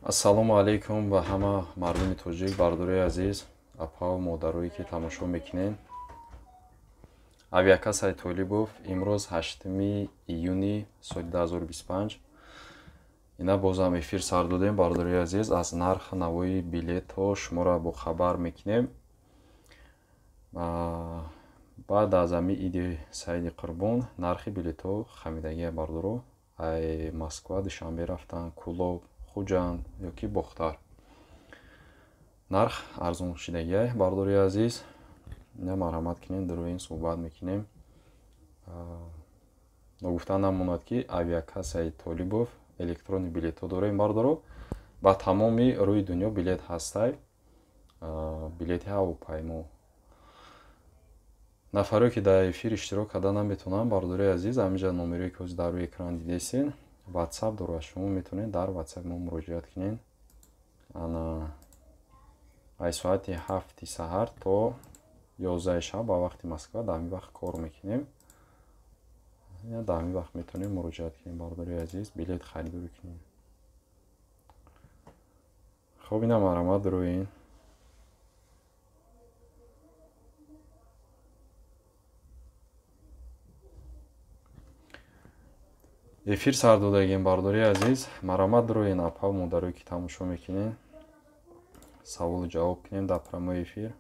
Ассалому алайкум ба ҳама мардуми тоҷик, бардорои азиз, апаву модарое ки тамошо мекунед. Авиакассаи Толибов имрӯз 8 июни соли 2025 ина бозам эфир сар додем. Бардорои азиз, аз нарх навои билетҳо шуморо бохабар мекунем. Баъд аз ами иди Саиди Қурбон нархи билетҳо хамидагия, бардоро. Ай Москва Душанбе рафтан, Кӯлоб, Хуҷанд ёки Бохтар нарх арзон шидагия. Бардори азиз, ина марҳамат кунем, дар ин суҳбат мекунем. Ногуфта намонад, ки авиакассаи Толибов электронный билетҳо дорем, бардоро. Ба тамоми рӯи дунё билет ҳастай, билети ҳавопаймо. Нафаре ки дар эфир иштирок карда наметавонанд, бардори азиз, ҳаминҷа номерое ки ҳозир дар рӯи экран дидесен, WhatsApp дорад. Шумо метавонед дар WhatsApp мо муроҷиат кунед. Ана ай соати 7 саҳар то 11 шаб ба вақти Москва дар ҳамин вақт кор мекунем. Дар ҳамин вақт метавонем муроҷиат кунем, бародари азиз, билет харидорӣ кунем. Хоб, ина марҳамат, рӯин. Эфир сар додагем, бардори азиз. Марҳамат, рӯин, апа модарое ки тамошо мекунед, саволу ҷавоб кунем дар прямой эфир.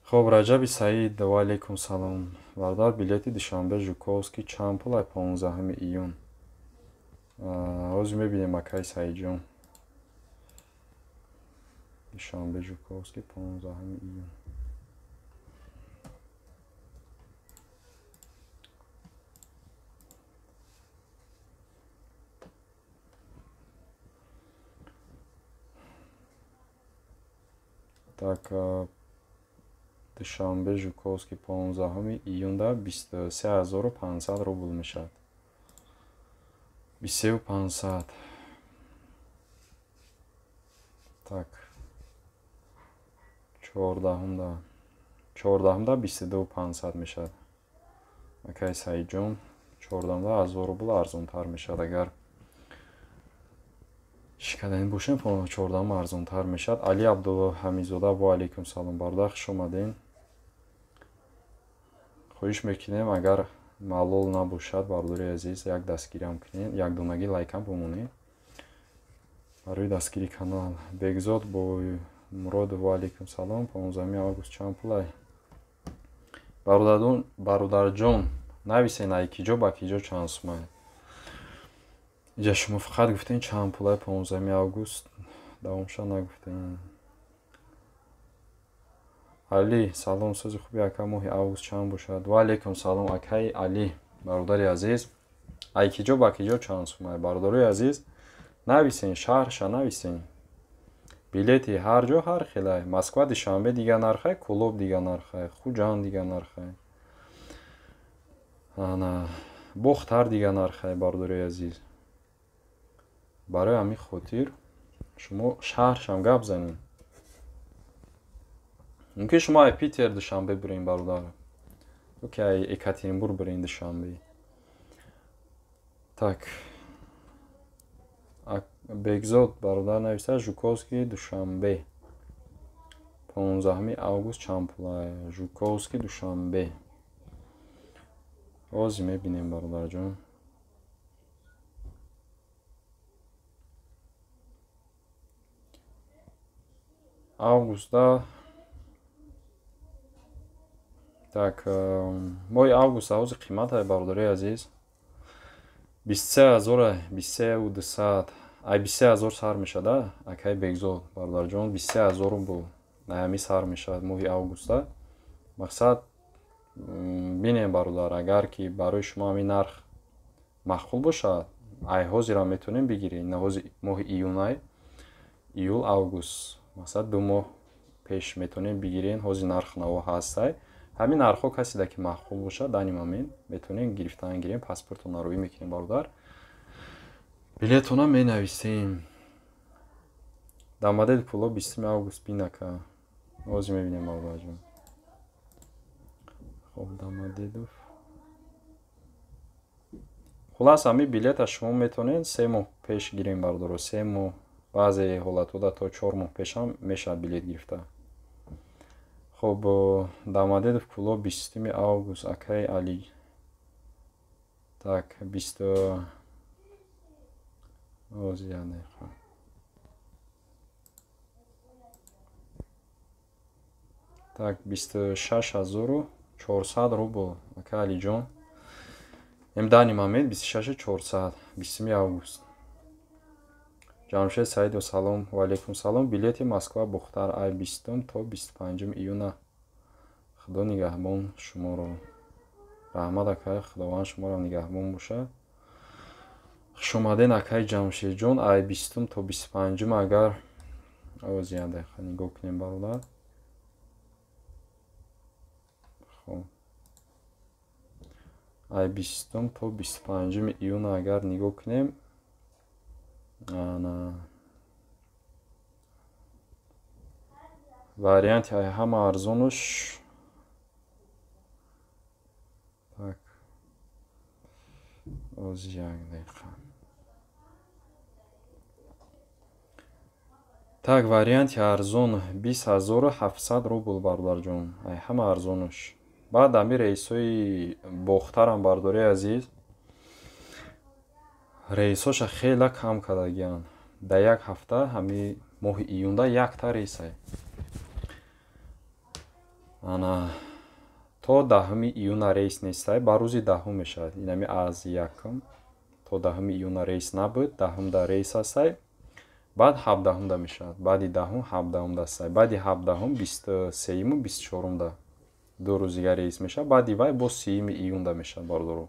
Хоб, Раҷаби Саид, ва алайкум салом. Бародар, билети Душанбе Жуковский чанд пул ай 15 июн? Ҳозир мебинем, акай Саидҷон. Душанбе Жуковский 15 июн. Так, Душанбе Жуковский 15 июнда 23 500 рубл мешавад. 23 500. Так. 14-умда. 14-умда 22 500 мешавад. Акай Саидҷон, 14-умда 1000 рубл арзонтар мешавад. Агар шикаданӣ бошем, 14-ум арзонтар мешавад. Али Абдулҳамидзода, ва алайкум салом, бародар, хуш омадем. Хоҳиш мекунем, агар малол набошад, бародари азиз, як дастгириам кунед, як донагӣ лайкам бимонед барои дастгири канал. Бегзод бо Муродов, ва алайкум салом. 15 август чанд пулай? Бародарҷон, нависен, ай киҷо ба киҷо чанд сумай. Иҷа шумо фақат гуфтем чанд пулай 15 август, давомша нагуфтем. Али, салом, сози хуби ака, моҳи август чанд бошад? Ва алайкум салом, акаи Али, бародари азиз. Ай киҷо ба киҷо чанд сумай? Бародарои азиз, нависен, шаҳрша нависен. Билети ҳар ҷо ҳар хелай. Москва Душанбе дига нархай, Кӯлоб дига нархай, Хуҷанд дига нархай. Ана Бохтар дига нархай, бародарои азиз. Барои ҳамин хотир шумо шаҳршам гап занед. Мумкин шумо ай Питер Душанбе бирен, бародар, ёки ай Екатеринбург бирен Душанбе. Так, Бегзод бародар нависта, Жуковский Душанбе 15 август чанд пулай? Жуковский Душанбе ҳозир мебинем, бародарҷон. Августа, так, моҳи август ҳозир қиматай, бародарои азиз, 23 ҳазора, 23 200, ай 23 000 сар мешавад, акаи Бегзод, бародарҷон, 23 000 рубл ҳамин сар мешавад моҳи августа. Мақсад, бинем, бародар, агар ки барои шумо ҳамин нарх маъқул бошад, ай ҳозирам метавонем бигиред. Ина ҳозир моҳи июнай, июл, август, мақсад, 2 моҳ пеш метавонем бигирен. Ҳозир нарх наво ҳастай. Ҳамин нархҳо каседа ки маъқул бошад, данный момент метавонем гирифтан гирем, паспортона рӯӣ мекунем бародар. Билетона менависем. Домодедово пуло 20 август бинака. Ҳозир мебинем бародарҷон. Хоб, Домодедово. Хулас, ҳамин билета шумо метавонед 3 моҳ пеш гирем бародаро, 3 моҳ, баъзе ҳолатҳода то 4 моҳ пешам мешавад билет гирифта. Хоб, Домодедово пуло 20 август, акай Али. Так, 20 ҳозир як дақиқа. Так, 26400 рубл, ака Алиҷон. Ем данный момент 26400, 20 август. Ҷамшед Саидов, салом, ва алейкум салом. Билети Москва Бохтар ай 20 то 25 июна. Худо нигаҳбон шуморо. Раҳмат акай, Худованд шуморо нигаҳбон бошад. Хуш омаден акай Ҷамшедҷон, ай 20 то 25 агар оз як дақиқа нигоҳ кунем бародар. Хоб. Ай 20 то 25 июна агар нигоҳ кунем, ана варианти ай ҳама арзонаш. Так, оз як дақиқа. Так, варианти арзон 20700 рубл бародарҷон, ай ҳама арзонаш. Баъд ҳами рейсҳои Бохтарам бардори азиз, рейсҳоша хеле кам кардагиянд. Дар як ҳафта ҳами моҳи июнда якта рейсай. Ана то 10 июна рейс нестай, ба рӯзи 10 мешавад. Ин ҳами аз 1 то 10 июна рейс набуд, 10-да рейс ҳастай. Баъд 17-да мешавад. Баъди 10 17-да ҳастай. Баъди 17 23-му 24-да ду рӯз дигар рейс мешавад. Баъди вай боз 30 июнда мешавад бародаро.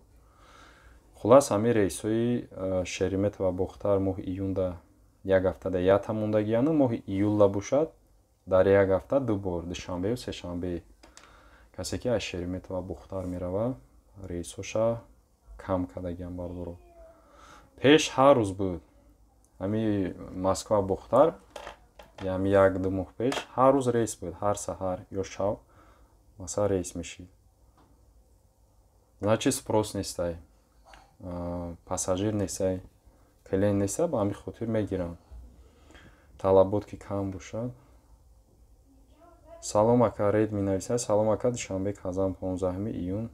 Хулас, ҳамин рейсҳои Шереметьево Бохтар моҳи июнда як ҳафтада якта мондагияну моҳи июлда бошад дар як ҳафта ду бор, душанбею сешанбе. Касе ки аз Шереметьево Бохтар меравад, рейсҳоша кам кардагиян бародаро. Пеш ҳар рӯз буд. Ҳамин Москва Бохтар, ҳамин 1-2 моҳ пеш ҳар рӯз рейс буд, ҳар саҳар ё шаб масалан рейс мешид. Значит, спрос нестай, пассажир нестай, клиент нестай, ба ҳамин хотир мегиранд. Талабот ки кам бошад. Салом ака, рейд менависад. Салом ака, Душанбе Казан 15 июн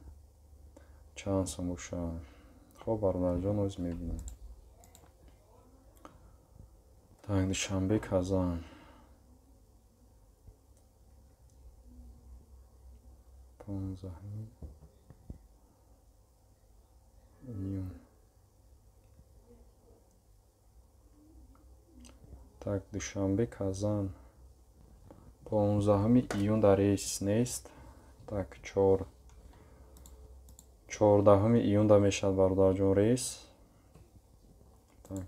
чанд сом бошад? Хоб бародарҷон, ҳозир мебинем. Так, Душанбе Казан 15 июн. Так, Душанбе Казан 15 июн дар рейс нест. Так, 14 июнда мешавад бародарҷон рейс. Так,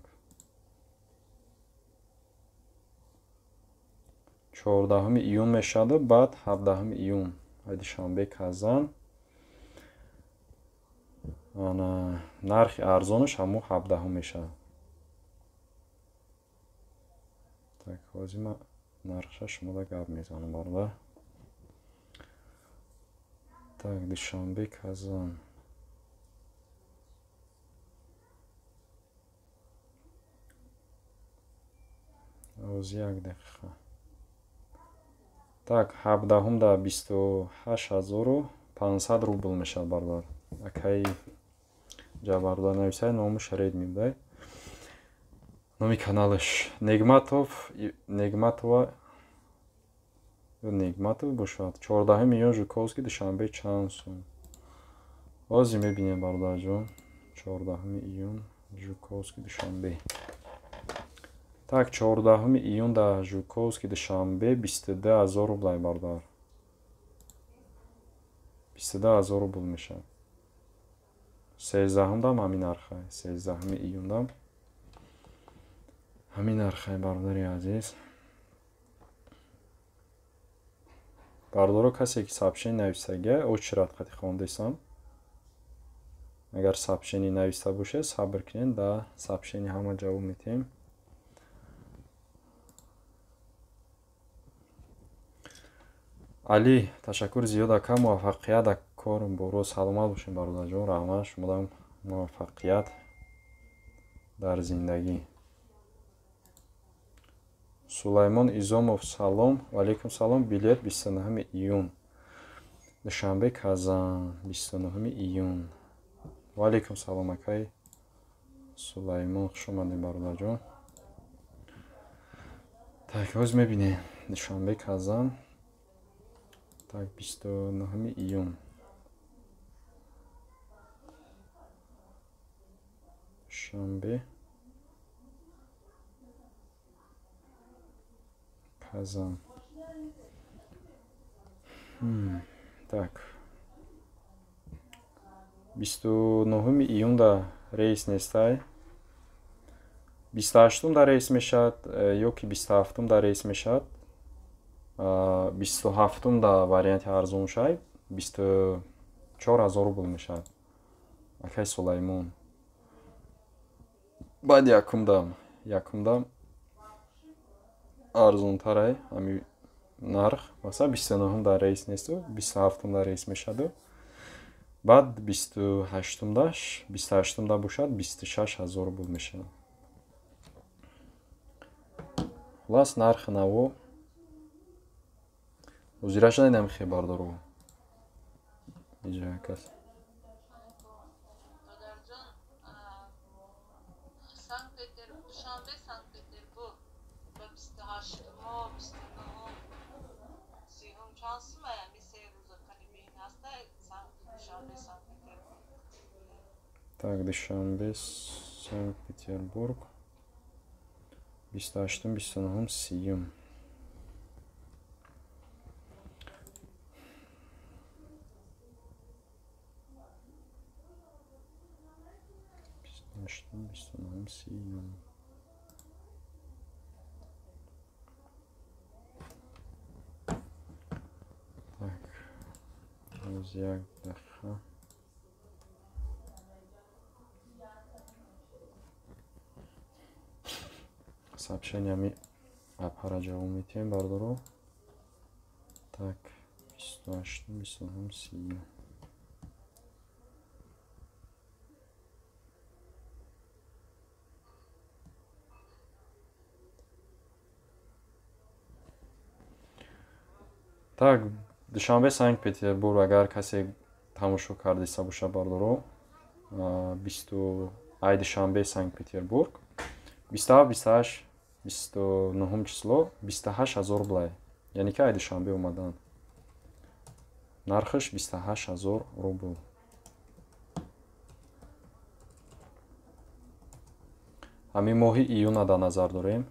14 июн мешавад, баъд 17 июн Душанбе Казан. Ана нархи арзонаш ҳамон 17 мешавад. Так, ҳозир ман нархша шумода гап мезанам бародар. Так, Душанбе Казан ҳозир як дақиқа. Так, 17-да 28500 рубл мешавад бародар. Акай ҷабардар нависай, номаш рейд мебудай. Номи каналаш Негматов, Негматова ё Негматов бошад. 14 июн Жуковский Душанбе чанд сум? Ҳозир мебинем бародарҷон. 14 июн Жуковский Душанбе. Так, 14 июн дар Жуковский Душанбе 22000 рублай бародар. 22000 рубл мешавад. 13-дам ҳамин нархай. 13 июндам ҳамин нархай бародари азиз. Бардоро, касе ки сообщение нависагия, очередь қати хондесам. Агар сообщение нависта бошед, сабр кунед, да сообщение ҳама ҷавоб метиҳем. Али, ташаккур зиёд ака, муваффақият кор боро, саломат бошед бародарҷон, раҳмат, шумодам муваффақият дар зиндагӣ. Сулаймон Изомов, салом, ва алейкум салом, билет 29 июн. Душанбе Казан, 29 июн. Ва алейкум салом акай Сулаймон, хуш омадед бародарҷон. Так, ҳоз мебинем. Душанбе Казан. Так, 29 июн. Душанбе Казан. Так. 29 июнда рейс нестай. 28 да рейс мешавад, ё ки 27 да рейс мешавад. 27 да варианти арзон шай, 24 000 рубл мешавад. Акай Сулаймон. Баъд якумда арзонтарай ҳами нарх. Масалан, 29 да рейс несту, 27 да рейс мешаваду. Баъд 28 да бошад, 26 000 рубл мешавад. Хулас, нархи наво ҳозираш надидам хе бардоро. Иҷа кас. Душанбе Санкт-Петербург ба 28-мо, 29-ум, 30-ум чанд сумая? Ами се рӯза қарибин ҳаста Душанбе Санкт-Петербург. Так, Душанбе Санкт-Петербург 28-ум, 29-ум, 30-ум. 28-ум, 29-ум, 30-ум. Так, боз як дақиқа. Сообщениями апара ҷавоб метиҳем бардоро. Так, 28-ум, 29-ум, 30-ум. Так, Душанбе Санкт-Петербург, агар касе тамошо кардиста боша бардоро, бисту ай Душанбе Санкт-Петербург 27, 28, 29 число 28 000 рублай. Яъне ки ай Душанбе омадан. Нархаш 28 000 рубл. Ҳамин моҳи июна дар назар дорем.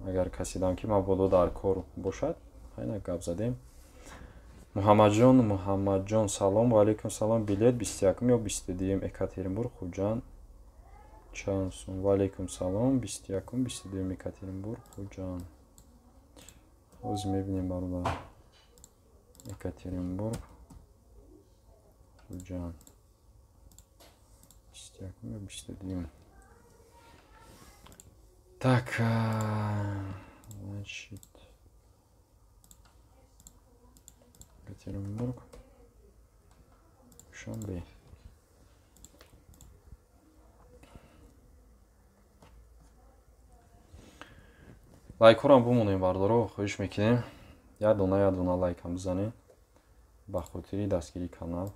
Агар касе дам ки мабодо дар кор бошад, хайна гап задем. Муҳаммадҷон, Муҳаммадҷон, салом, ва алейкум салом, билет 21 ё 22 Екатеринбург, Хуҷанд чанд сум? Ва алейкум салом, 21, 22 Екатеринбург, Хуҷанд. Ҳозир мебинем бародар. Екатеринбург, Хуҷанд. 21 ё 22. Так, значит, Екатеринбург, Душанбе. Лайкҳоро бимонем бардоро, хоҳиш мекунем. Як дона, як дона лайкам бизанед ба хотири дастгирии канал.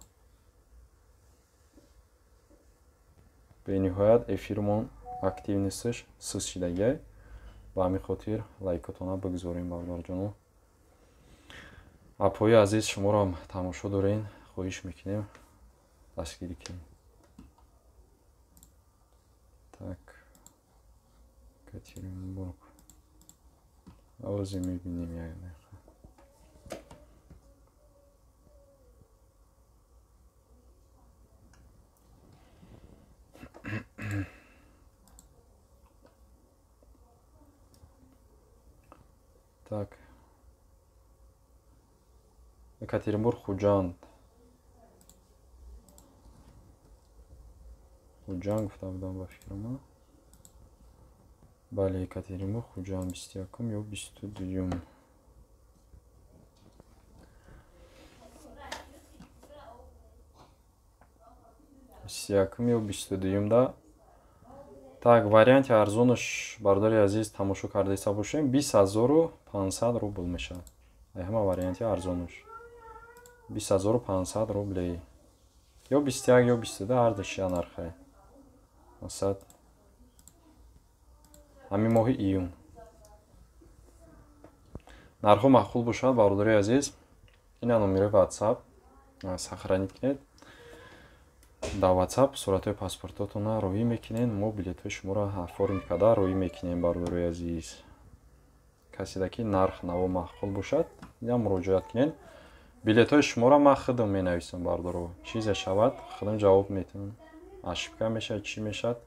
Бениҳоят эфирмон активносташ суст шидагиай. Ба ҳамин хотир лайкотона бигзорем бародарҷоно. Апои азиз, шуморо тамошо дорен, хоҳиш мекунем дастгирӣ кунем. Так, Екатеринбург. Ҳозир мебинем як дақиқа. Так, Екатеринбург Хуҷанд. Хуҷанд гуфта будам ба фикрам. Бале, Екатеринбург Хуҷанд 21 ё 22. 21 ё 22 да. Так, варианти арзонаш, бародари азиз, тамошо кардаиста бошем, 20 500 рубл мешавад. Ҳама варианти арзонаш 20 500 рублей. Ё 21, ё 22, ҳар душия нархе. Масалан, ҳамин моҳи июн. Нархҳо маъқул бошад, бародари азиз, ина номерои WhatsApp сохранить кунед. Дар WhatsApp суратҳои паспортотонро роҳӣ мекунед, мо билетҳои шуморо оформить карда роҳӣ мекунем, бародарои азиз. Каседа ки нарх наво маъқул бошад, ина муроҷиат кунед. Билетҳои шуморо ман худам менависам, бародаро. Чизе шавад, худам ҷавоб метиҳам. Ошибка мешавад, чӣ мешавад,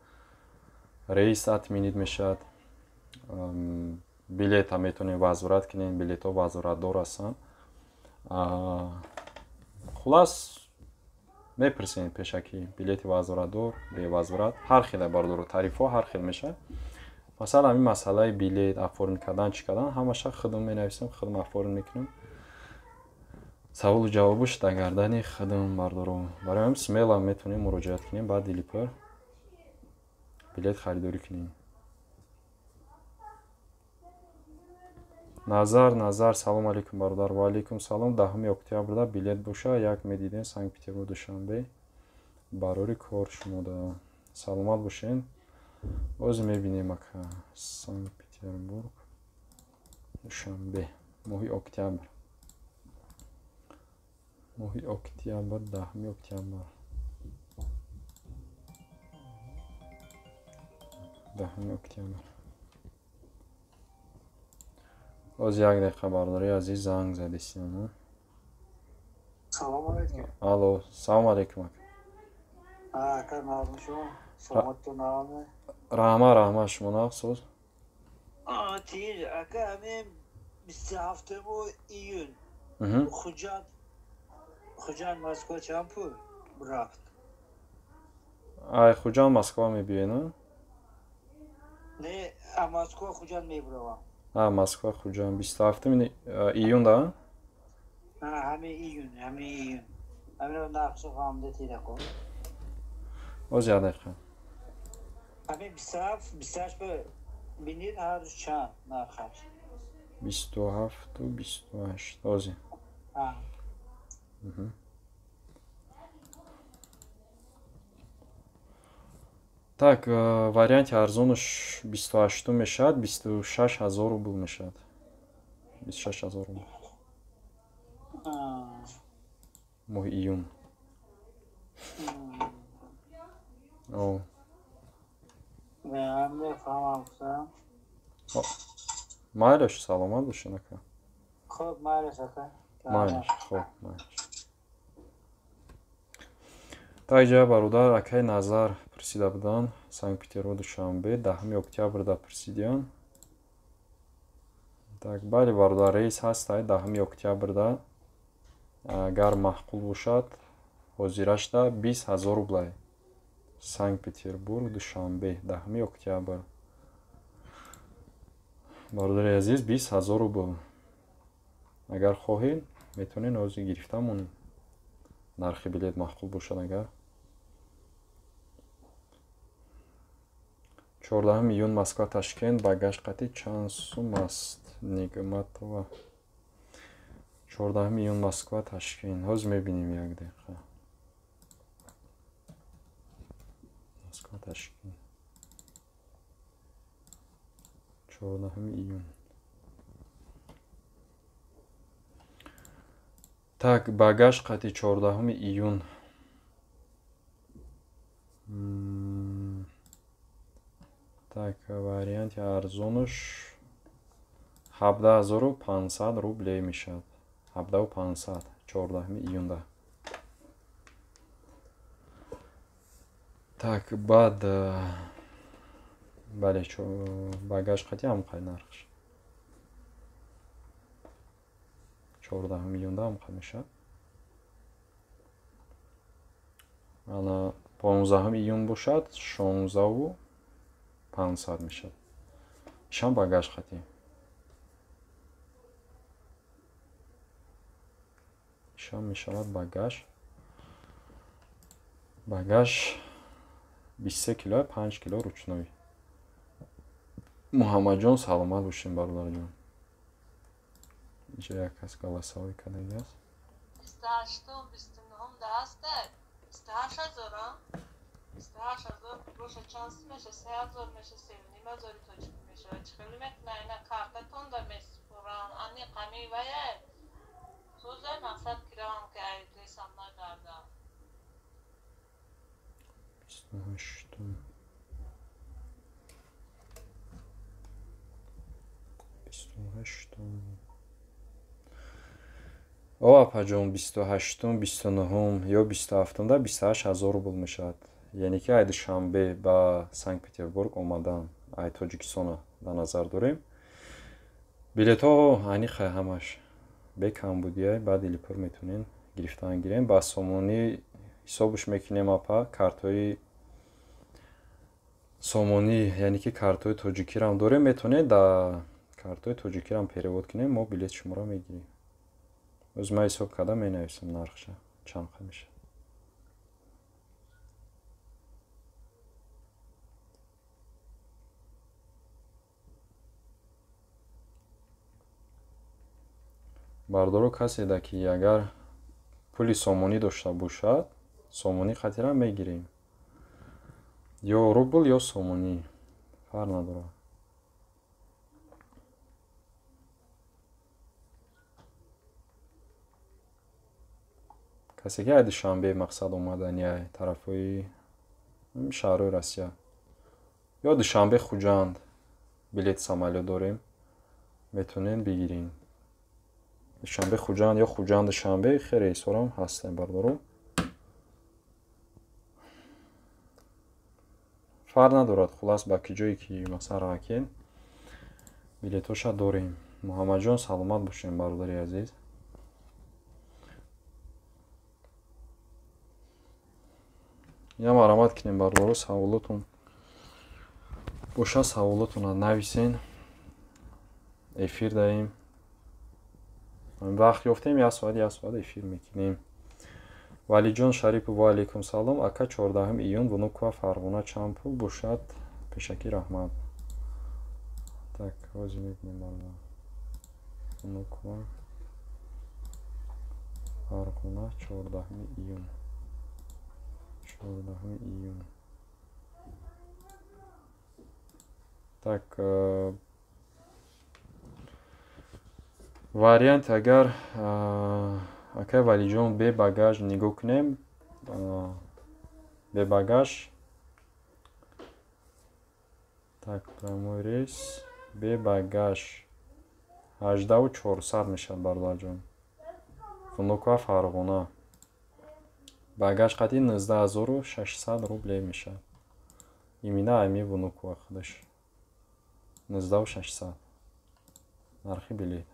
рейс отменить мешавад, билета метавонем возврат кунем, билетҳо возвратдор ҳастанд. Хулас, мепурсем пешакӣ: билети возвратдор, бевозврат, ҳар хеле, бародаро, тарифҳо ҳар хел мешавад. Масалан, ҳамин масъалаи билет оформить кардан, чӣ кардан, ҳамаша худам менависам, худам оформить мекунам. Саволу ҷавобаш дар гардани худам, бародаро. Барои ҳамин смело метавонем муроҷиат кунем, баъд дилипур билет харидорӣ кунем. Назар, Назар, салом алейкум, бародар. Ва алейкум салом. 10 октябрда билет боша, як медидем Санкт Петербург Душанбе. Барори кор шумода. Саломат бошен. Боз мебинем, ака. Санкт Петербург Душанбе, моҳи октябр. Моҳи октябр, 10 октябр. 10 октябр. Боз як дақиқа, бародари азиз, занг задистем. Салом алейкум. Алло, салом алейкум, ака. Ака, нағзми шумо? Саломатто нағзме? Раҳмат, раҳмат, шумо нағз, соз? Тир, ака, ҳамин 27 июн Хуҷанд Москва чанд пул рафт? Ай, Хуҷанд Москва мебиёед, на? Не, а Москва Хуҷанд мебуравам. А, Москва Хуҷанд 27 июн да? Ҳамин июн, ҳамин июн. Ҳаминро нархшо фаҳмида тира кун. Боз як дақиқа. Ҳамин 27, 28 бинед, ҳар рӯз чанд нархаш. 27-у 28. Ози. Так, варианти арзонаш 28-у мешавад, 26 000 рубл мешавад. 26 000 рубл. Моҳи июн. О. Мефаҳмам. Майлаш, саломат бошед, ака. Хуб, майлаш, ака. Майлаш, хуб, майлаш. Так, ҷа бародар, акаи Назар пурсида буданд, Санкт Петербург Душанбе, 10 октябрда пурсидиянд. Так, бале, бародар, рейс ҳастай 10 октябрда. Агар маъқул бошад, ҳозирашда 20 000 рублай. Санкт Петербург Душанбе, 10 октябр. Бародари азиз, 20 000 рубл. Агар хоҳед, метавонед ҳозир гирифта монед. Нархи билет маъқул бошад агар. 14 июн Москва Ташкент багаж қатӣ чанд сум аст? Нигматова. 14 июн Москва Ташкент. Ҳозир мебинем, як дақиқа. Москва Ташкент. 14 июн. Так, багаж қати 14 июн. Так, варианти арзонаш 17 500 рублей мешавад. 17 500, 14 июнда. Так, баъд бале, багаж қати ҳамқай нархш. 14 июнда ҳам мешавад. Ана 15 июн бошад 16,500 мешавад. Ишам багаж хати. Ишам мешавад багаж. Багаж 23 кило, 5 кило ручной. Муҳаммадҷон саломат бошем бародарҷон. Инҷа як кас голосовой кардагӣ аст. 28-ум, 29-ум да ҳаста. 28 ҳазор, а? 28 ҳазор боша чанд сум меша? 3 ҳазор меша, 3,5 ҳазори тоҷикӣ мешавад. Чӣ хеле мекунад? Ина картатон да месупорам. Ани қами вая. Сӯзай мақсад киравам ки ай рейсам нагардам. 28-ум. 28-ум. О, апаҷон, 28-ум, 29-ум ё 27-умда 28 ҳазор рубл мешавад. Яъне ки ай Душанбе ба Санкт-Петербург омадан, ай Тоҷикистона дар назар дорем. Билетҳо аниқа ҳамаш бе камбудия, баъд илипур метавонем гирифтан гирем. Ба сомонӣ ҳисобш мекунем апа, картҳои сомонӣ, яъне ки картҳои тоҷикиро дорем, метавонед дар картҳои тоҷикиро перевод кунем, мо билет шуморо мегирем. Оз ман ҳисоб карда менависам нархша чанд қа мешавад. Бардоро каседа ки агар пули сомонӣ дошта бошад, сомонӣ қатира мегирем. Ё рубл, ё сомонӣ, фарқ надорад. Касе ки ай Душанбе мақсад омадани ай тарафҳои шаҳрҳои Россия ё Душанбе Хуҷанд билет самолёт дорем, метавонем бигирем. Душанбе Хуҷанд ё Хуҷанд Душанбе хеле рейсҳоам ҳастем бардоро. Фарқ надорад, хулас ба ки ҷое ки масалан равакед билетҳоша дорем. Муҳаммадҷон саломат бошем бародари азиз. Ина марамат кунем бародаро, саволотон боша саволотонро нависен, эфир даем. Вақт ёфтем, як соат, як соат эфир мекунем. Валиҷон Шарипов, ва алейкум салом. Ака 14 июн Внуково Фарғона чанд пул бошад? Пешакӣ раҳмат. Так, ҳозир мебинем бародар. Внуково Фарғона 14 июн. 14 июн. Так, вариант агар акай Валиҷон бе багаж нигоҳ кунем, бе багаж, так, прямой рейс бе багаж 18400 мешавад бародарҷон. Внуково Фарғона. Багаж қати 19600 рубле мешавад. Имина ами Внуково худаш. 19600 нархи билет.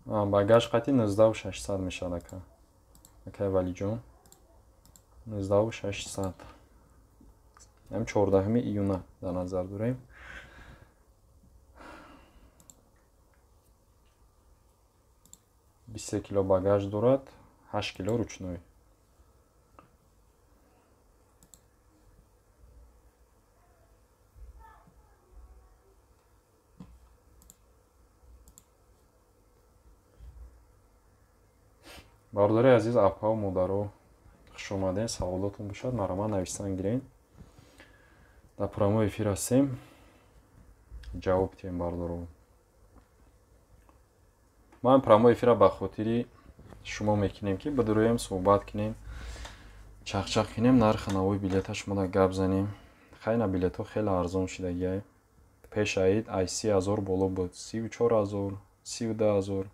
Багаж қати 19600 мешавад ака. Акай Валиҷон. 19600. Ҳам 14 июна дар назар дорем. 23 кило багаж дорад, 8 кило ручной. Бародари азиз, апа ва модаро, хуш омадем. Саволотон бошад, марама нависан гирен. Дар прямой эфир ҳастем, ҷавоб диҳем бародаро. Ман прямой эфира ба хотири шумо мекунем, ки бидуроем, суҳбат кунем, чақчақ кунем, нархи навои билета шумо гап занем. Хайна билетҳо хеле арзон шудагиай. Пеш аид ай 30 000 боло буд, 34 000, 32 000,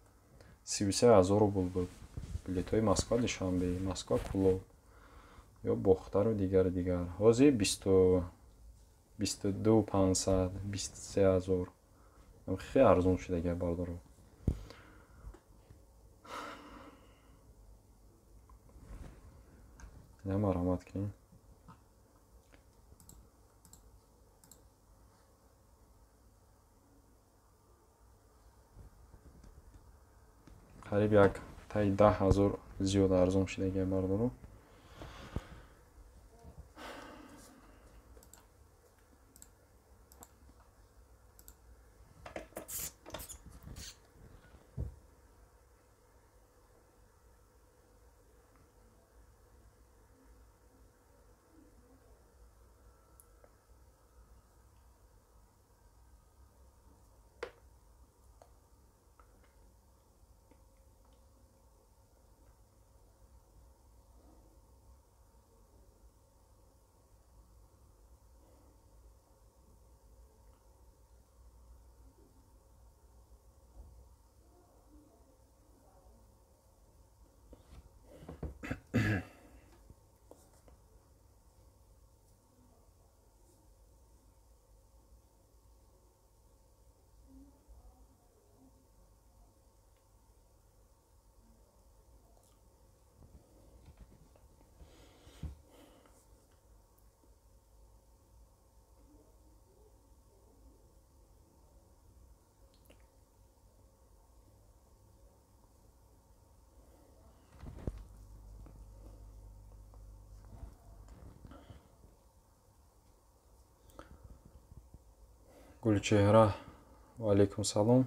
33 000 рубл буд. Билетҳои Москва Душанбе, Москва Кӯлоб ё Бохтару дигару дигар. Ҳозир 22 500, 23 000. Хеле арзон шудагия, бародаро. Я марҳамат кунем. Қариб як таи 10 000 зиёд арзон шудагия, бародаро. Гулчеҳра, ваалайкум салом.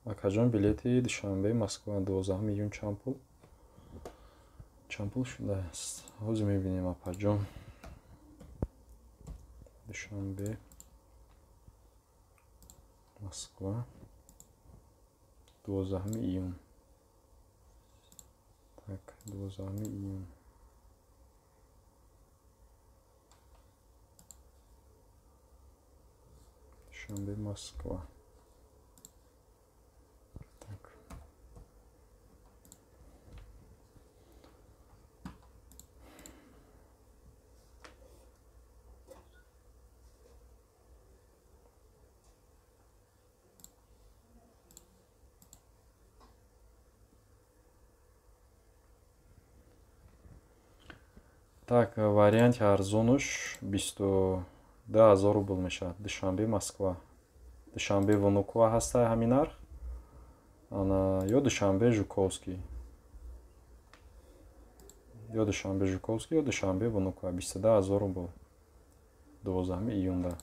Акаҷон, билети Душанбе Москва 12 июн чанд пул? Чанд пул шудааст? Ҳозир мебинем, апаҷон. Душанбе Москва 12 июн. Так, 12 июн. Душанбе Москва. Так. Так, варианти арзонуш 22 000 рубл мешавад. Душанбе Москва. Душанбе Внуково ҳаста ҳамин нарх. Ана ё Душанбе Жуковский. Ё Душанбе Жуковский, ё Душанбе Внуково 22 000 рубл. 12 июнда.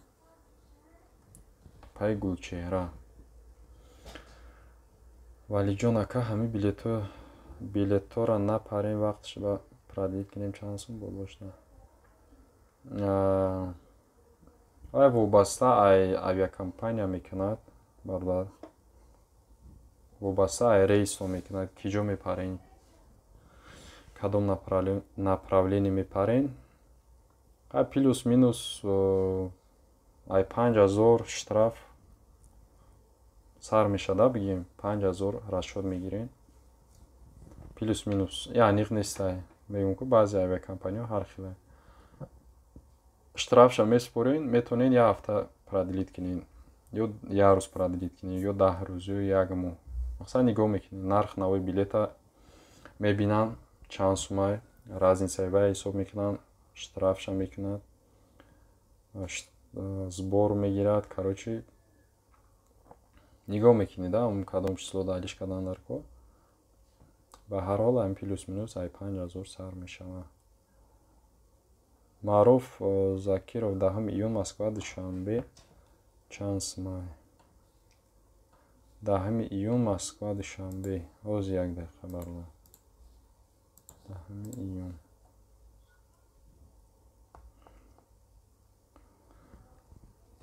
Пай Гулчеҳра. Валиҷон ака, ҳамин билетҳоро напарем, вақтш ба продлить кунем, чанд сум болошна? Ай вобаста ай авиакомпания мекунад, бародар. Вобаста ай рейсҳо мекунад, ки ҷо мепарен, кадом направление мепарен. Ай плюс минус ай 5000 штраф сар мешада, бигем 5000 расчёт мегирем. Плюс минус, я аниқ нестай. Мегӯм ку, баъзе авиакомпаниҳо ҳар хеле. Штрафша месупорен, метавонед як ҳафта продлить кунед, ё як рӯз продлить кунед, ё 10 рӯз, ё як моҳ. Мақсад, нигоҳ мекунед, нарх навои билета мебинанд, чанд сумай, разницаи вай ҳисоб мекунанд, штрафша мекунад, сбор мегирад. Короче, нигоҳ мекунед, кадом число далиш кардан дар кор. Ба ҳар ҳол, ҳамин плюс минус ай 5000 сар мешавад. Маъруф Закиров, 10 июн Москва Душанбе чанд сумай? 10 июн Москва Душанбе. Ҳозир, як дақиқа, бародар. 10 июн.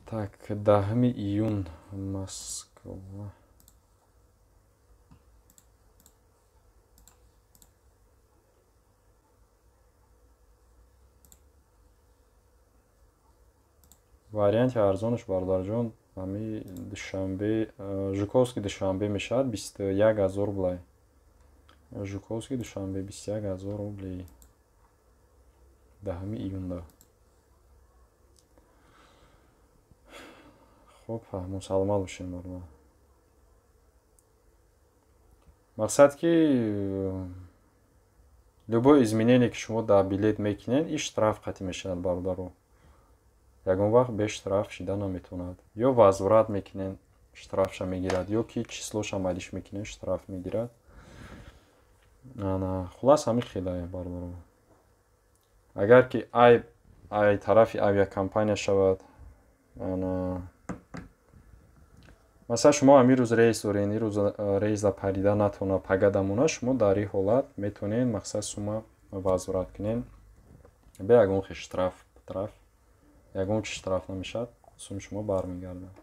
Так, 10 июн Москва. Варианти арзонаш, бародарҷон, ҳами Душанбе Жуковский Душанбе мешавад, 21 000 рублай. Жуковский Душанбе 21 000 рублей. 10 июнда. Хуб, мусалмат бошем бародар. Мақсад ки любое изменение ки шумо дар билет мекунед, ин штраф қатъӣ мешавад бародаро. Ягон вақт бе штраф шида наметавонад. Ё возврат мекунед, штрафша мегирад, ё ки числоша малиш мекунед, штраф мегирад. Ана, хулас ҳамин хелае бародаро. Агар ки айб ай тарафи авиакомпания шавад, ана масалан шумо ҳамин рӯз рейс доред, ин рӯз рейс да парида натавона, пага дамона, шумо дар ин ҳолат метавонед мақсад сума возврат кунед. Бе ягон хел штраф, ягон чи штраф намешавад, суми шумо бармегардад.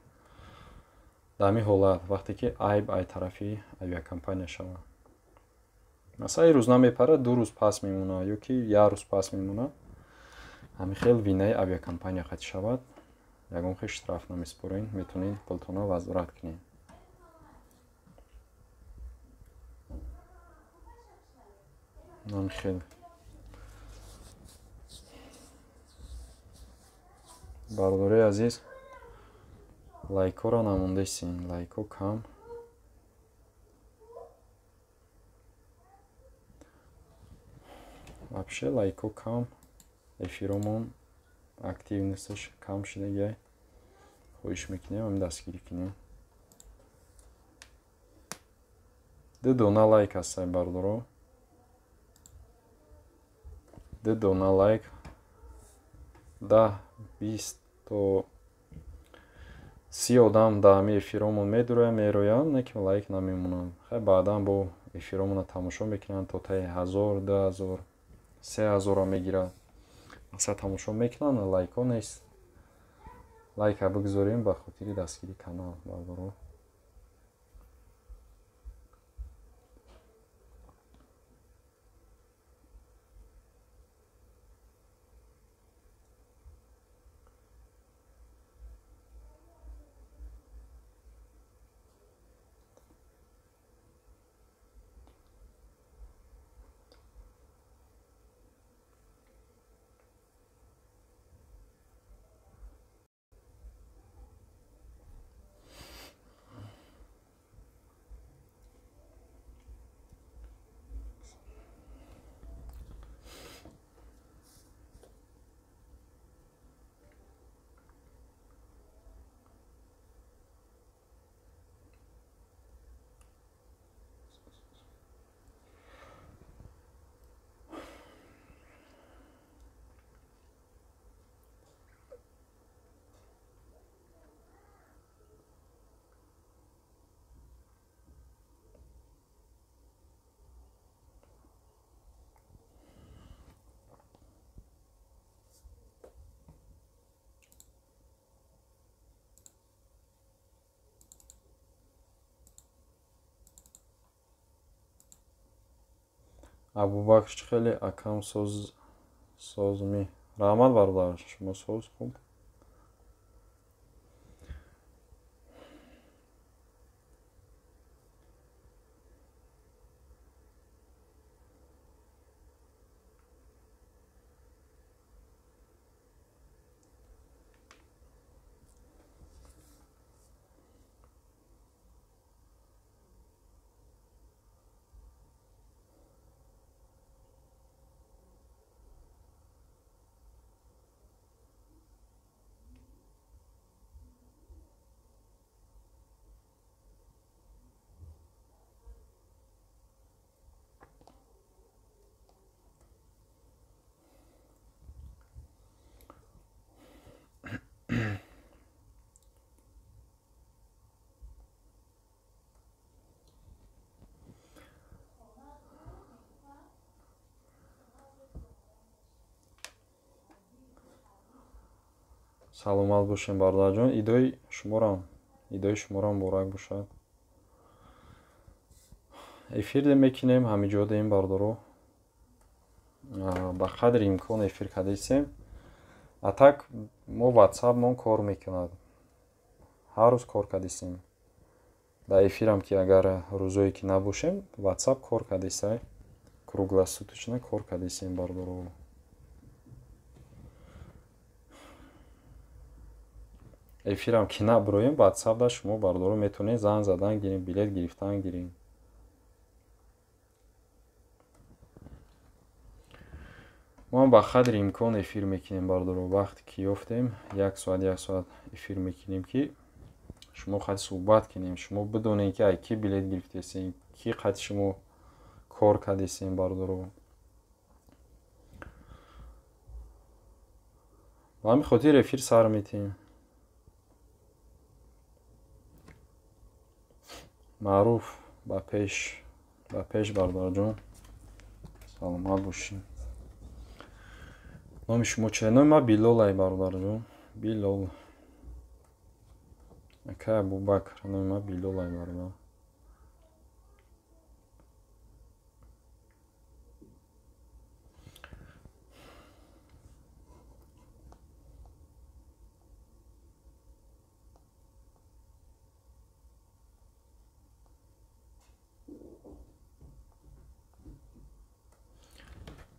Дар ҳамин ҳолат вақте ки айб ай тарафи авиакомпания шавад. Масалан ин рӯз намепарад, 2 рӯз пас мемонад ё ки 1 рӯз пас мемонад. Ҳамин хел винаи авиакомпания қатъ шавад, ягон хел штраф намеспоред, метавонед пултонро возврат кунед. Ҳамин хел. Бародарои азиз, лайкҳоро намондесин, лайкҳо кам. Вообще лайкҳо кам, эфиромон активносташ кам шудагиай. Хоҳиш мекунем ҳамин дастгирӣ кунем. 2 дона лайк ҳастай бародаро. 2 дона лайк, 10, 20 то 30 одам дар ҳамин эфиромон медуроянд, мероянд, не ки лайк намемонанд. Хай баъдан бо эфиромонро тамошо мекунанд то таи 1000, 2000, 3000 мегирад. Мақсад тамошо мекунанд, лайкҳо нест. Лайка бигзорем ба хотири дастгири канал бародаро. Абубакр хеле акам созми. Раҳмат бародар, шумо соз хуб. Саломат бошем бародарҷон. Идои шуморам муборак бошад. Эфир мекунем ҳамиҷо дем бародаро. Ба қадри имкон эфир кардесем. А так мо WhatsApp-мон кор мекунад. Ҳар рӯз кор кардесем. Дар эфирам ки агар рӯзое ки набошем, WhatsApp кор кардесай, круглосуточно кор кардесем, бардоро. Эфирам ки наброем, WhatsApp да шумо бардоро метавонед занг задан гирем, билет гирифтан гирем. Мо ба қадри имкон эфир мекунем, бардоро. Вақте ки ёфтем, як соат, як соат эфир мекунем, ки шумо қад суҳбат кунем, шумо бидонед, ки ай ки билет гирифтесем, ки қад шумо кор кардесем, бардоро. Ба ҳамин хотир эфир сар метиҳем. Маъруф ба пеш, ба пеш, бародарҷон, саломат бошед. Номи шумо чи? Номи ман Билол ай, бародарҷон, Билол. Ака Абубакр, номи ман Билол ай, бародар.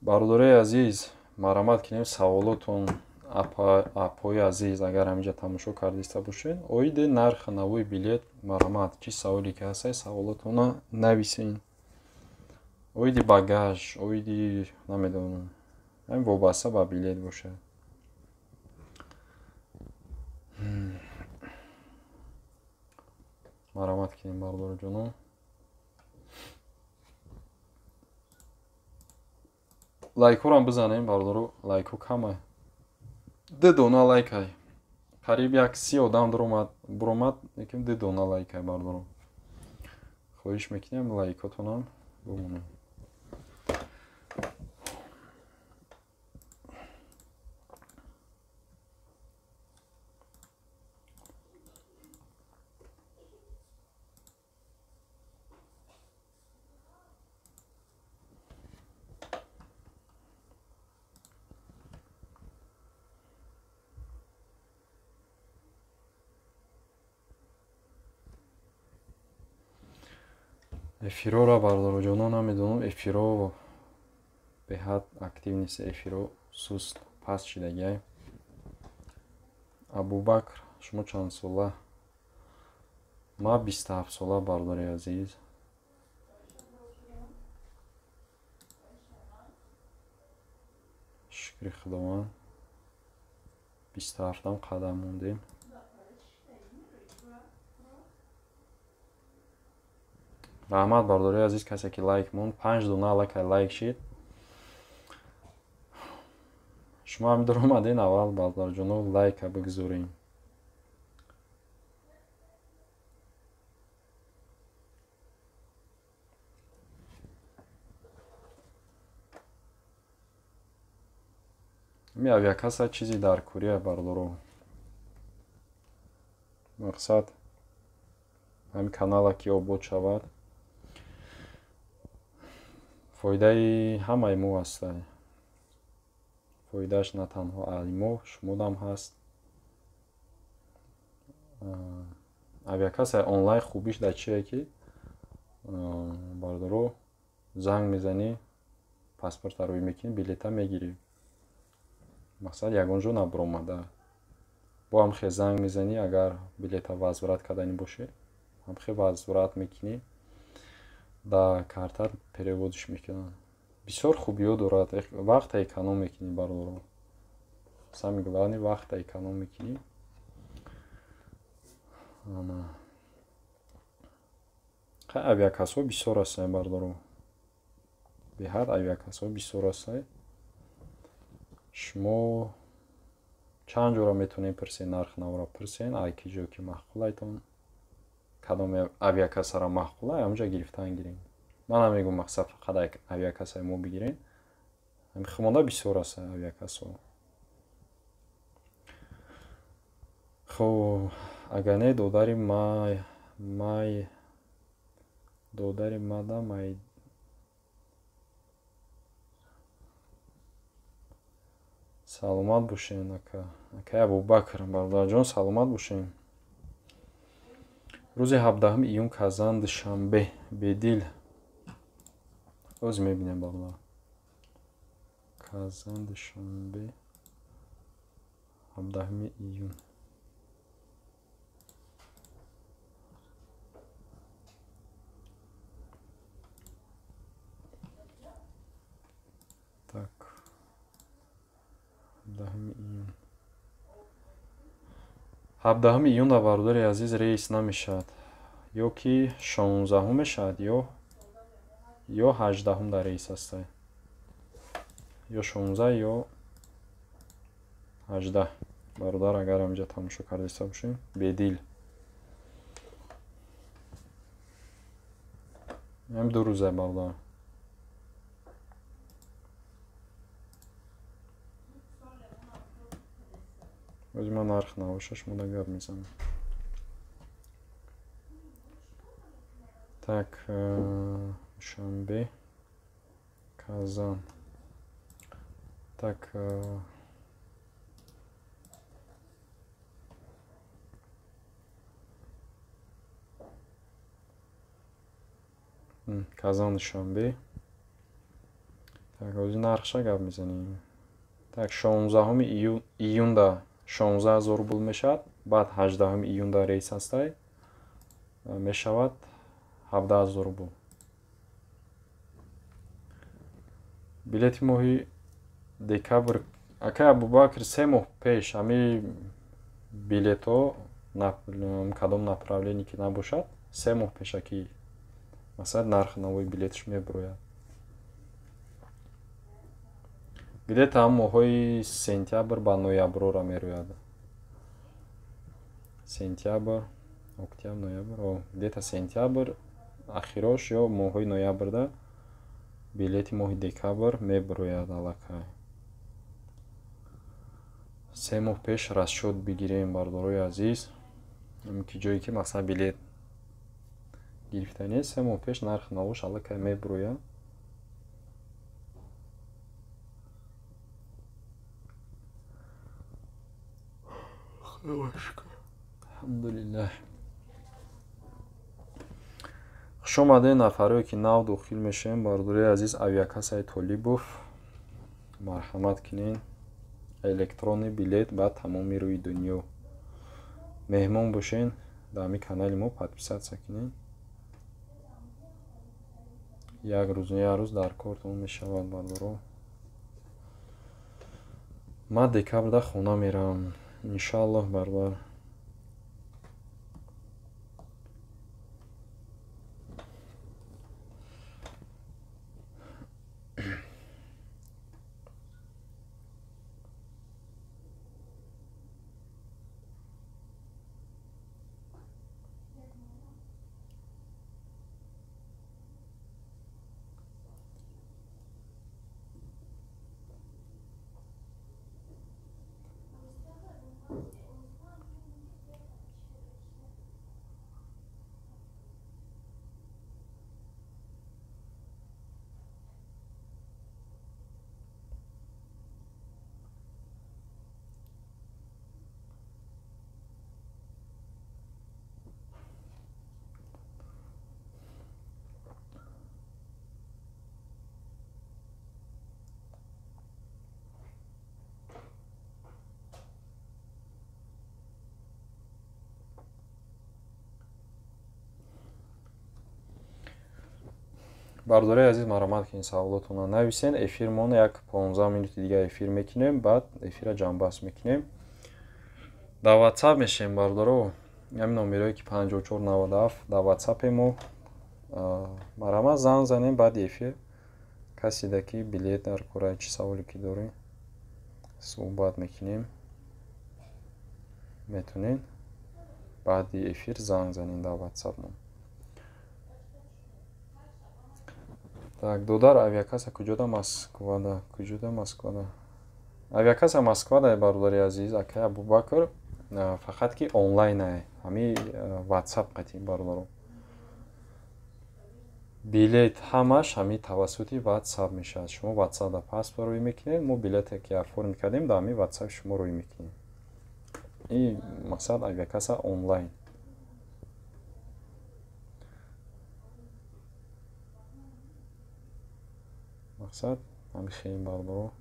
Бародарои азиз, марҳамат кунем саволотон, апои азиз, агар ҳаминҷа тамошо кардиста бошед, оиди нархи навои билет, марҳамат, чӣ саволе ки ҳастад, саволотонро нависен. Оиди багаж, оиди намедонам, ҳамин вобаста ба билет бошад. Марҳамат кунем, бародароҷонон. Лайкҳоро бизанем, бародаро, лайкҳо камай. Ду дона лайкай. Қариб як 30 одам буромад, лекин ду дона лайкай, бародаро. Хоҳиш мекунем, лайкотонам бимонем. Эфирора, бародароҷонон, намедонам, эфиро беҳад актив нест, эфиро суст, паст шидагиай. Абубакр, шумо чанд сола? Ман 27 сола, бародари азиз. Шукри Худованд, 27-ам қадам мондем. Раҳмат, бародарои азиз, касе ки лайк монд, 5 дона аллакай лайк шид. Шумо ҳам дуромаден, аввал, бародарҷоно, лайка бигзорем. Ами авиакасса чизи дар Корея, бародаро. Мақсад ҳамин канала ки обод шавад, фоидаи ҳамаи мо аст. Фоидааш на танҳо аи мо, шумодам ҳаст. Авиакассаи онлайн хубиш дар чие, ки бародаро, занг мезанӣ, паспорта рӯй мекунӣ, билета мегирӣ. Мақсад ягон ҷо набуромада. Бо ҳамхе занг мезанӣ, агар билета возврат карданӣ бошӣ, ҳамхе возврат мекунӣ, да карта переводиш мекунанд. Бисёр хубиҳо дорад, вақта эконом мекунӣ, бародаро. Самое главное, вақта эконом мекунӣ. Хай, авиакассаҳо бисёр ҳастанд, бародаро. Беҳад авиакассаҳо бисёр ҳастанд. Шумо чанд ҷоро метавонед пурсед, нархи навро пурсед, ай ки ҷо ки маъқулайтон, кадом авиакассаро маъқулай, ҳамонҷо гирифтан гирем. Ман намегӯм мақсад фақат авиакассаи мо бигирем. Ҳамин хумонда бисёр аст авиакассаҳо. Хоб, агар не, додари май додари мада май саломат бошед, ака. Акай Абубакр, бародарҷон, саломат бошед. Рӯзи 17 июн Казан, Душанбе, Бедил. Оз мебинем бародар. Казан, Душанбе, 17 июн. Так. 17 июн. 17 июн дар бародари азиз рейс намешавад. Ё ки 16 мешавад, ё 18 дар рейс ҳастай. Ё 16 ё 18. Бародар, агар ҳаминҷа тамошо кардаиста бошем, Бедил. Ҳам 2 рӯза бародар. Ози ман нарх набоша, шумо да гап мезанам. Так, Душанбе, Казан. Так, Казан, Душанбе. Так, ози нархша гап мезанем. Так, 16 июнда 16 000 рубл мешавад, баъд 18 июнда рейс ҳастай, мешавад 17 000 рубл. Билети моҳи декабр, акай Абубакр, 3 моҳ пеш ҳами билетҳо кадом направление ки набошад, 3 моҳ пешакӣ масалан нархи навои билетш мебурояд. Где-то ҳам моҳҳои сентябр ба нояброра мерояд. Сентябр, октябр, ноябр, где-то сентябр ахирош ё моҳҳои ноябрда билети моҳи декабр мебурояд аллакай. 3 моҳ пеш расчёт бигирем, бардорои азиз. Ки ҷое ки масалан билет гирифтанӣ, 3 моҳ пеш нархи навош аллакай мебурояд. Алҳамдулиллаҳ. Хуш омадед нафарое ки нав дохил мешавем, бародарои азиз. Авиакассаи Толибов, марҳамат кунед. Электронный билет ба тамоми рӯи дунё. Меҳмон бошен, дар ҳамин канали мо подписаться кунед. Як рӯз як рӯз дар кортон мешавад, бародаро. Ман декабрда хона меравам. Иншааллоҳ, бародар. Бародарои азиз, марҳамат кунед, саволотонро нависен. Эфирмон як 15 минути дига эфир мекунем, баъд эфира ҷамъбаст мекунем. Дар WhatsApp мешавем, бародаро. Ҳамин номерое ки 5497 дар WhatsApp мо. Марҳамат занг занем баъди эфир. Каседа ки билет дар кора, чӣ саволе ки дорем, суҳбат мекунем. Метонед баъди эфир занг занем дар WhatsApp мо. Так, додар, авиакасса куҷода? Москвада. Куҷода? Москвада. Авиакасса Москвада, бародари азиз, акай Абубакр, фақат ки онлайн ай. Ҳами WhatsApp қатӣ, бародаро. Билет ҳамаш ҳами тавассути WhatsApp мешавад. Шумо WhatsApp-да паспорт рӯй мекунед, мо билете ки оформ кардем, дар ҳами WhatsApp шумо рӯй мекунем. Ин мақсад авиакасса онлайн. Мақсад ҳами хеле бародаро.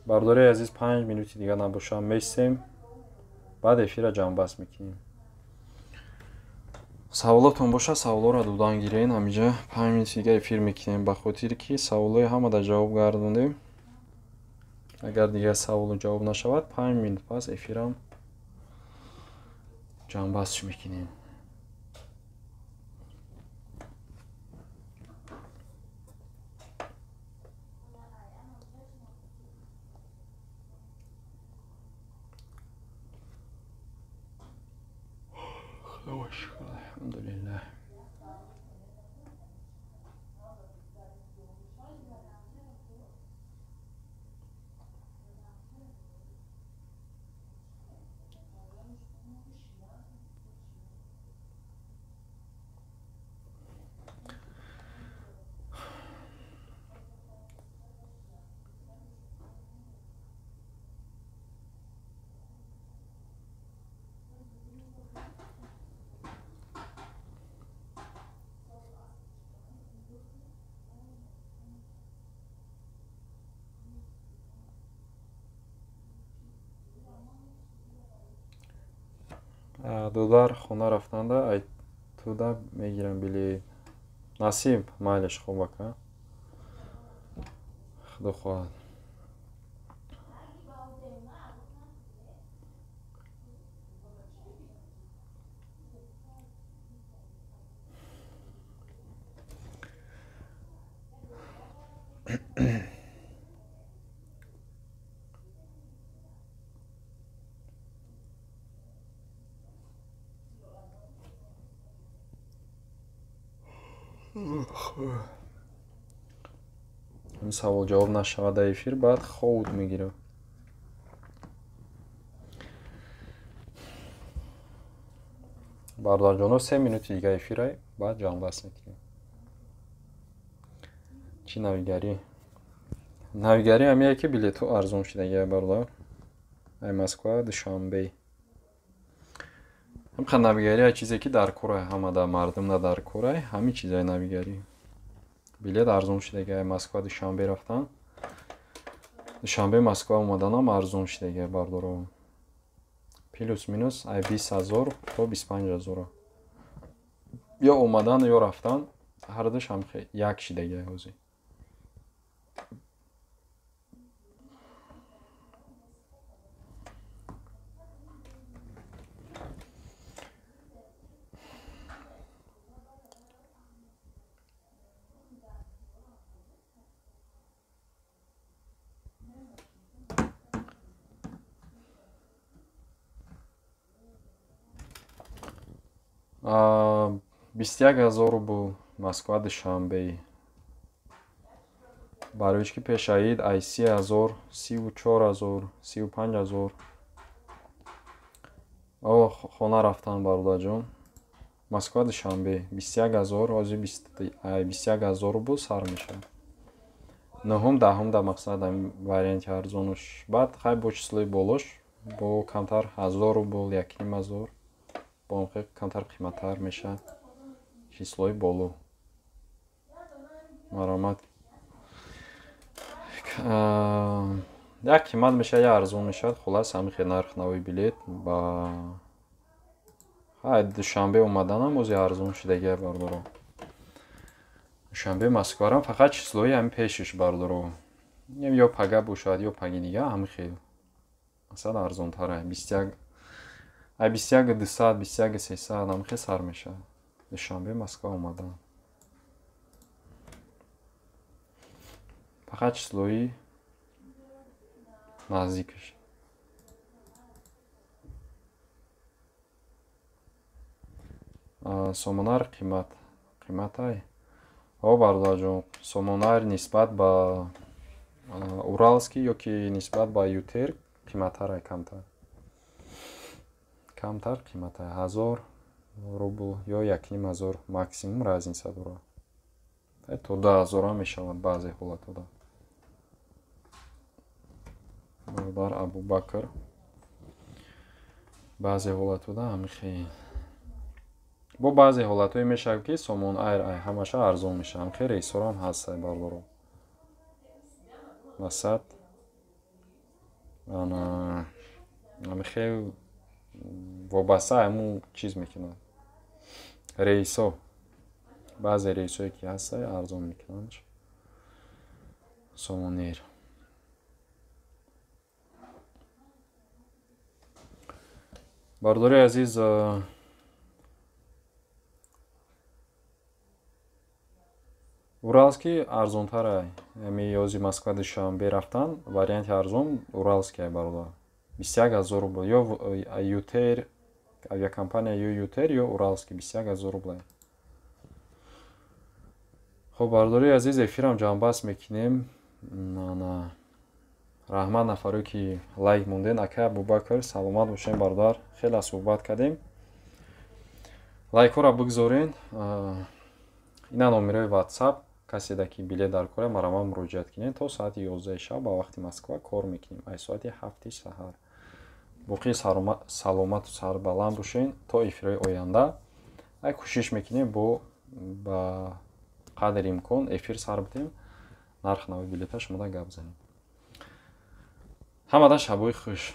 Бардори азиз, 5 минути дига набошам месем, баъд эфира ҷамъбаст мекунем. Саволотон боша, саволоро додан гирен. Ҳамиҷа 5 минути дига эфир мекунем, ба хотире ки саволои ҳамада ҷавоб гардондем. Агар дигар саволу ҷавоб нашавад, 5 минут пас эфирам ҷамъбастш мекунем. Алҳамдулиллаҳ. Додар хона рафтанда айтуда мегирам билет. Насиб, майлиш, хуб ака. Худо хоҳад. Савол ҷавоб нашавад дар эфир, баъд ховуд мегирам. Бародарҷоно, 3 минути дига эфирай, баъд ҷамъбаст мекунем. Чӣ навигарӣ? Навигарӣ ҳамие ки билетҳо арзон шудагия, бародар. Ай Москва, Душанбе. Ҳамқа навигарӣ ай чизе ки дар корай, ҳама да мардум на дар корай, ҳамин чизай навигарӣ. Билет арзон шудагия, Москва Душанбе рафтан. Душанбе Москва омаданам арзон шудагия, бародаро. Плюс минус ай 20 000 то 25 000. Ё омадан ё рафтан, ҳардуш ҳам як шудагия ҳозир. Бисту як ҳазор рубл Москва Душанбе. Барои ки пешаид ай 30 000, 34 000, 35 000. О, хона рафтан, бародарҷон. Москва Душанбе 21 000, ҳозир 21 000 рубл сар мешавад. Нӯҳум, даҳум да мақсад ҳамин варианти арзонуш. Баъд хай бо числои болош бо камтар 1000 рубл, 1500, бо камтар қиматтар мешавад числои боло. Маромад як қимат мешавад, як арзон мешавад. Хулас ҳамин хел нарх нави билет ба хай Душанбе омаданам ози арзон шудагия, бародаро. Душанбе Москварам фақат числои ҳамин пешиш, бародаро. Ё пага бошад, ё паги дига, ҳамин хел. Масалан арзонтара 21 ай 21 200, 21 300 ҳамин хел сар мешавад. Душанбе Москва омадан. Фақат числои наздикаш. Сомонар қимат. Қиматай. О, бародарҷон, Сомонар нисбат ба Уралский ё ки нисбат ба Ютер қиматтарай камтар. Камтар қиматай. 1000 рубл ё 1500 максимум разница дорад. То 2000 мешавад баъзе ҳолатҳода. Бародар Абубакр, баъзе ҳолатҳода ҳамихе. Бо баъзе ҳолатҳое мешавад, ки Сомон Айр ай ҳамаша арзон мешавад. Ҳамихе рейсҳоам ҳаст, бародаро. Масад ана ҳамихе вобаста ҳамун чиз мекунад. Рейсҳо, баъзе рейсҳое ки ҳаста, арзон мекунанд. Сомон Эйр. Бародари азиз, Уралский арзонтар. Ами ёзи Москва Душанбе рафтан, варианти арзон Уралский, бародар. 21 000 рубл. Ё Ютер, авиакомпания ё Ютер, ё Уралский 21 000 рубл. Хоб, бародари азиз, эфирам ҷамъбаст мекунем. Раҳмат нафаре, ки лайк монден. Акай Абубакр, саломат бошем, бародар, хеле суҳбат кардем. Лайкҳоро бигзорен. Ина номерои WhatsApp, каседа ки билет дар кора, марама муроҷиат кунед. То соати 11 шаб ба вақти Москва кор мекунем, ай соати 7 саҳар. Боқӣ саломату сарбаланд бошен то эфирҳои оянда. Ай кӯшиш мекунем, бо ба қадри имкон эфир сар бидем, нарх нави билета шумода гап занем. Ҳамада шабои хуш.